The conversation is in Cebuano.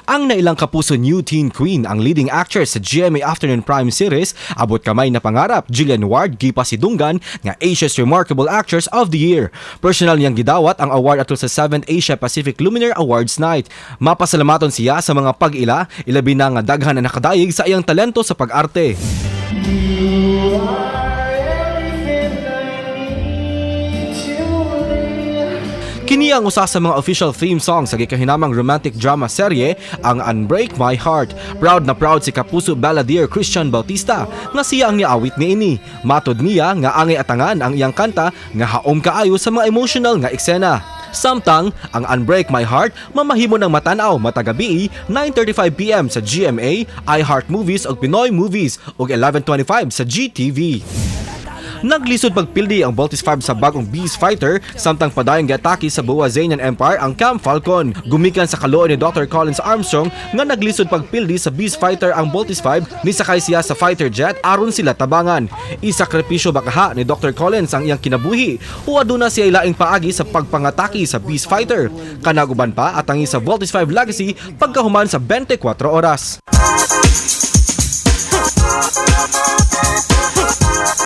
Ang nailang Kapuso New Teen Queen, ang leading actress sa GMA Afternoon Prime Series, Abot Kamay na Pangarap, Jillian Ward, gipasidunggan nga Asia's Remarkable Actress of the Year. Personal niyang gidawat ang award atol sa 7th Asia Pacific Luminar Awards Night. Mapasalamaton siya sa mga pag-ila, ilabi na nga daghan na nakadayeg sa iyang talento sa pag-arte. You are everything I need to live. Kini ang usa sa mga official theme song sa gikahinamang romantic drama serye, ang Unbreak My Heart. Proud na proud si Kapuso balladeer Christian Bautista nga siya ang niawit niini. Matod niya nga angay atangan ang iyang kanta nga haom kaayo sa mga emotional nga eksena. Samtang ang Unbreak My Heart mamahimo ng matanaw matag gabii, 9:35 p.m. sa GMA, iHeart Movies ug Pinoy Movies ug 11:25 sa GTV. Naglisod pagpildi ang Voltes 5 sa bagong Beast Fighter, samtang padayon giatake sa Boazanian Empire ang Camp Falcon. Gumikan sa kaluoy ni Dr. Collins Armstrong nga naglisod pagpildi sa Beast Fighter ang Voltes 5, nisakay siya sa fighter jet aron sila tabangan. Isakripisyo ba kaha ni Dr. Collins ang iyang kinabuhi o aduna siya laing paagi sa pagpangatake sa Beast Fighter? Kanag uban pa, atangi sa Voltes 5 Legacy pagkahuman sa 24 oras.